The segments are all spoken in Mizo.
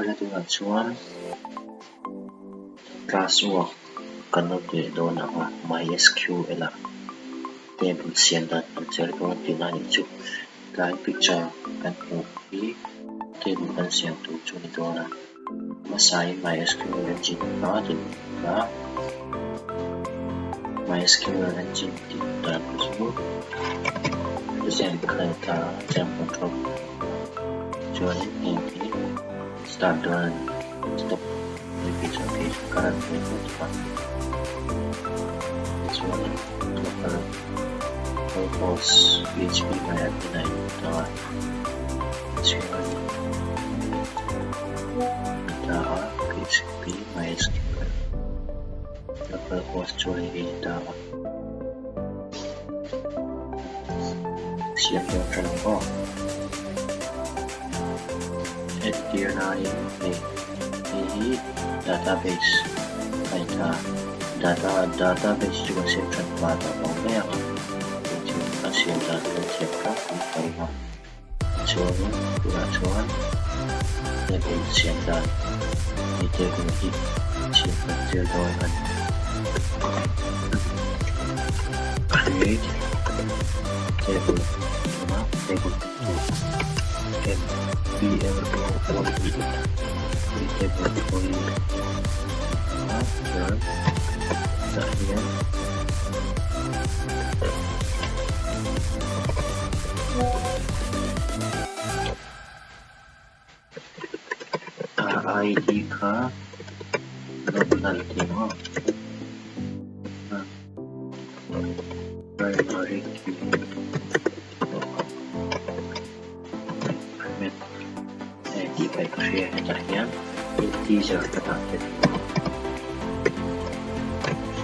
Awle tunah chuan class work kan lo ti leh dawn ang a, MySQL ah table siam dan kan zir dawn tihna a nih chu. Tlai picture kan hmuh hi table kan siam tur chu a ni dawn a, hmasain MySQL engine kha din a, MySQL engine tih dan chu XAMPP kha a ni ta a, XAMPP control chuanin heng hi start dawn a ni, stop picture phei chu current phei chu a tichuanin local localhost php myadmin a in ta a tichuan ta a php mysql localhost chu hei hi a ni ta a siam dawn tha lo aw entir nain hei hei hi database a ni ta data database chu kan siam that hma tawh lo mai ang a hei chu a siam dan kan thiam tlangpui ka ring a chuanin tunah chuan table siam dan hei table hi siam kan zir dawn a ni create table tuna table tur M B L O Y E hei table employee a chuan tah hian a I D kha not null tih ang aw primary key increment hei tih paih ka hria hetah hian integer ka dah tel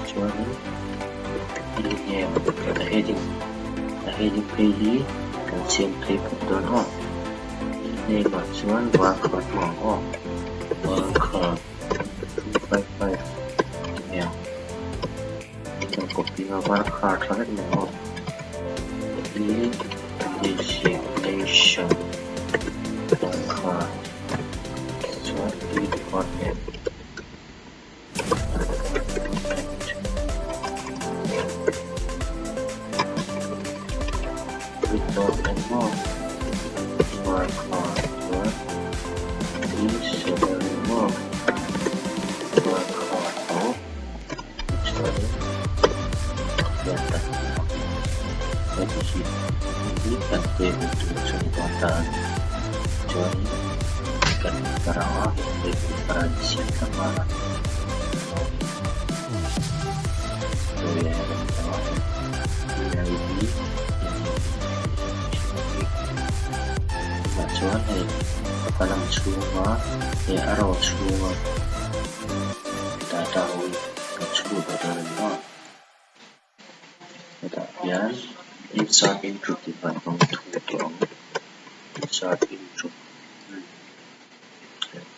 chuanin ename a heading a heading phei hi kan siam phei phawt dawn aw ename ah chuan varkhar hmang ang aw varkhar 255 ti mai ang. Kan copy a varkhar tha vek mai aw designation varkhar chuan e department department maw varkhar chuan e salary maw varkhar tho. Chuanin hian kan hmu ang heti hi hi kan table tur chu ni dawn ta a ni chuanin kan tlar ang a hei table thar a insiam ta nghal a chuanin tunah chuan hei a column chhunga he arrow chhunga. Data ho hi kan chhut leh dawn a ni maw? Hetah hian insert into tih kan hmang thung tawh ang insert into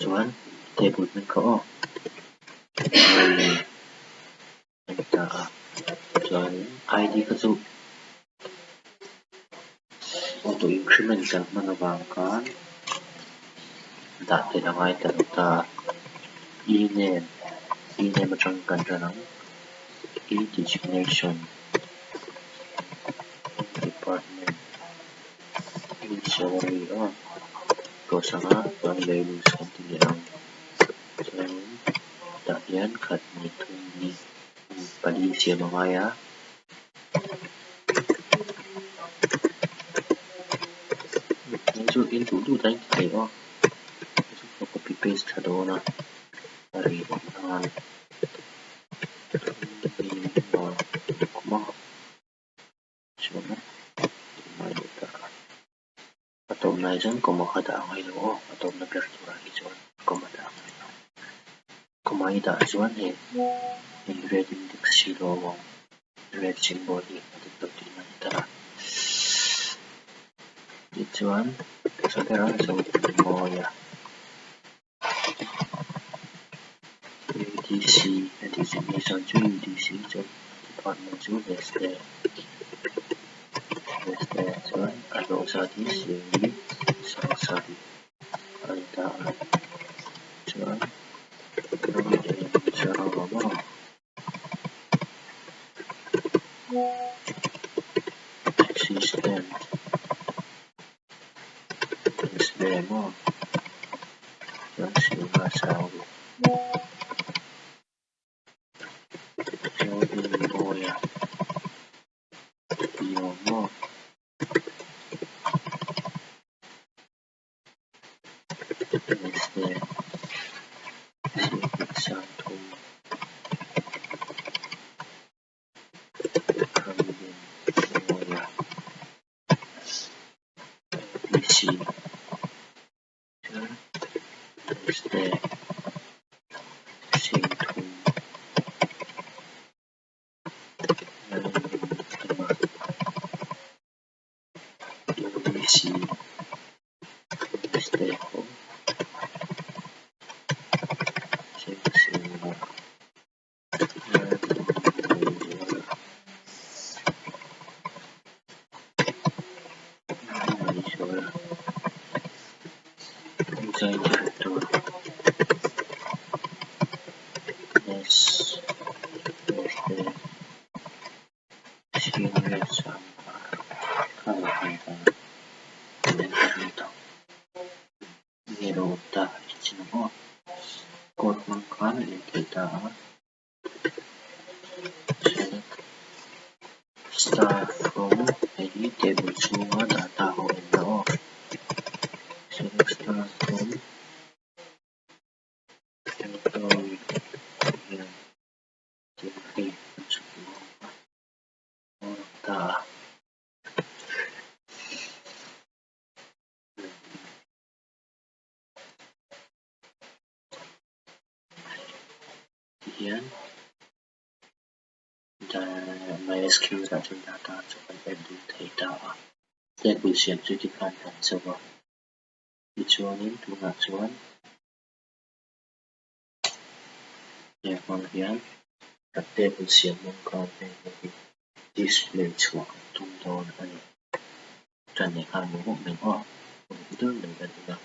chuan table hming kha aw a ni ta a chuanin id kha chu auto increment kan hman avang khan dah tel a ngai ta lo ta a e name e name atang kan run ang e designation department e salary aw cross anga chuan values kan ti leh ang chuanin tah hian khat hnih thum ni pali siam a ngai a. Chu in duh duh daih thei aw chu ka copy paste tha dawn a a ri awm nan chuan a leh ta a tawp lai chuan comma kha dah angai lo aw a tawpna ber turah hi chuan comma dah angai lo comma i dah chuan hei red index hi lo awm ang red symbol hi a dik lo tihna a ni ta a tichuan hmasa berah Zodinmawia U_D_C a designation chu U_D_C chuan department chu Nestle Nestle chuan a hlawh zat hi Sing Sangsarih a ni ta a. Chuan Singa Sangruk Zodinmawia tih awm maw? Wednesday Sihhmui Sangthum Ramdinmawia LPC Chuan Wednesday Singthum Lalnunhlima UDC Wednesday ho Chengsinga Court hmang khan a inthei ta a. Select star from hei hi table chhunga data ho en na aw select star from employee hian thil hei kan chhuk ngawng a aw lang ta a. Tihian MySQL ah chuan data chu kan add dun thei ta a, table siam chu tikhan kan cho a, tichuanin tunah chuan heng hmang hian kan table siam hmang khan heng ho hi display chhuah kan tum dawn a ni. Tan leh nghal mawh mawh mai aw, uluk deuh mai kan en a.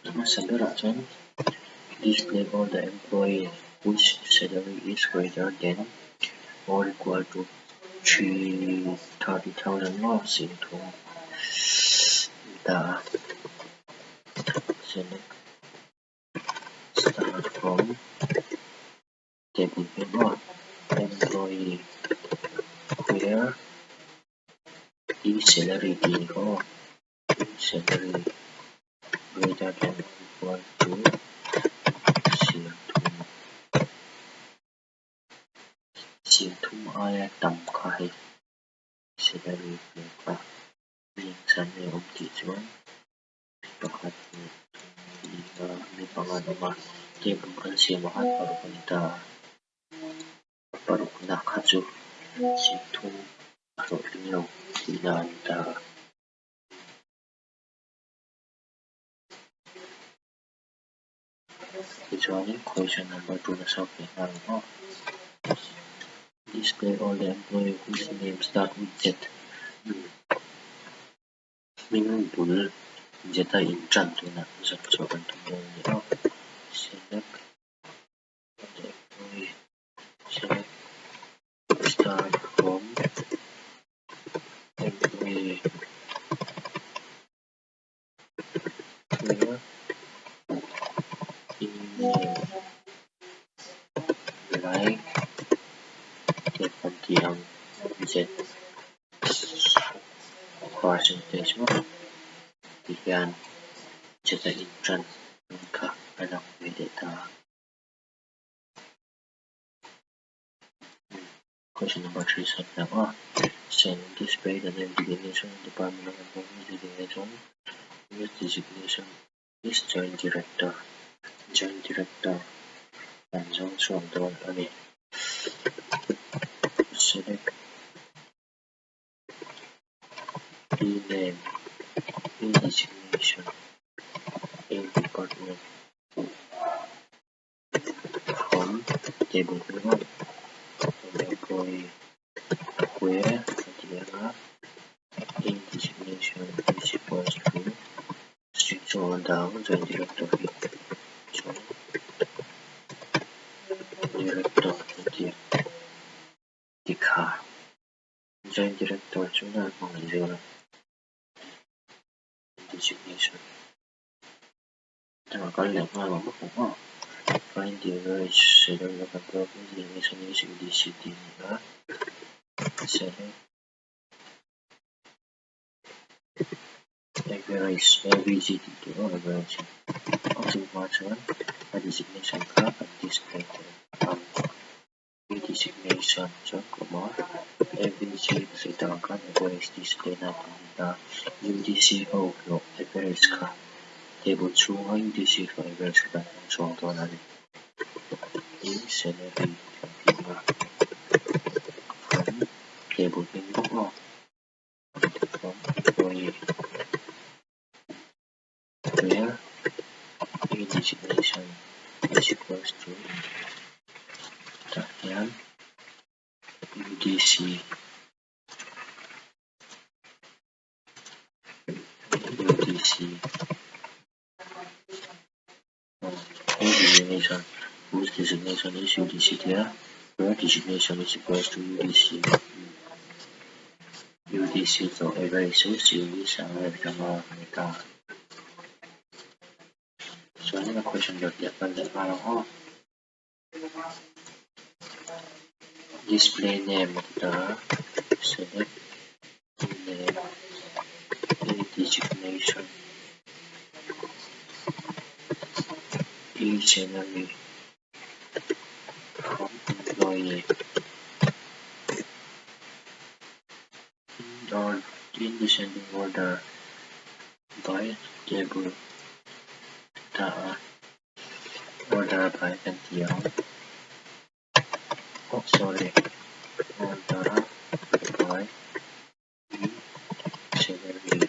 A hmasa berah chuan display all the employee whose salary is greater than or equal to 30,000 maw singthum ta a select Start from table hming aw employee where e salary tih ni kha aw e salary greater than or equal to siamthum siamthum aia tam kha hei salary hming kha mi engzah nge awm tih chuan. Mi pakhat leh thum li a mi panga an awm a, table kan siam ah khan paruk a ni ta a, paruk na kha chu sing thum a hlawhtling lo tihna a ni ta a. Tichuanin question number 2 na solve leh nghal ang aw. Display all the employee whose name start with Z. Hming bul zeta inṭan tunah zawng chhuah kan tum dawn a ni a, select employee select star from employee where email like tih kan ti ang z. Percentage maw ti hian cheta inṭan ang kha a lang ve leh ta a. Question number 3 sat lang aw. Send display the name designation department of employee designation whose designation is joint director. Joint director kan zawng chhuak dawn a ni. Select E-name, E-designation, E-department from table hming from employee where a ti ang a E-designation is equals to string chungah dang joint director hi chuan. Director kan ti ang tikha Joint Director chu a hmangaih zel a designation a kal leh nghal ang bawk ang aw find the average salary of employee designation is UDC tih a ni a select Average, AVG tih tur aw average a chu hma chuan a designation kha kan display thei ang. I designation chuan comma AVG ka sawi tak ang khan average display na kan ni ta. UDC ho hlawh average kha table chhunga UDC hlawh average kha kan hmang chhuak dawn a ni. I salary kan ti ang a, from table hming bawk aw. Where a designation is equals to tah hian UDC UDC designation whose designation is UDC tia where designation is equals to UDC UDC tawh average chu chi sang leh panga a ni ta. Chuanin a question zawt leh kal leh nghal ang aw. Display name a ti ta a, select name designation e-salary from employee in or in descending order by table ta a. Order by kan ti ang. Oh sorry. Order by e salary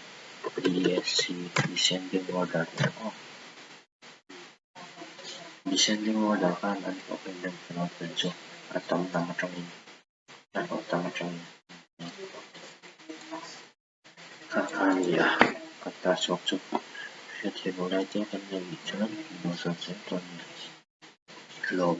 DSC descending order ti ang aw. Descending order khan an hlawh em em fel a fel chu a tam lam atangin a hlawh tam atangin. Kha kha a ni a, kan ta chhuak chu hriatthiam loh lai te kan nei nih chuan min lo zawt zel dawn nia. Lawm e.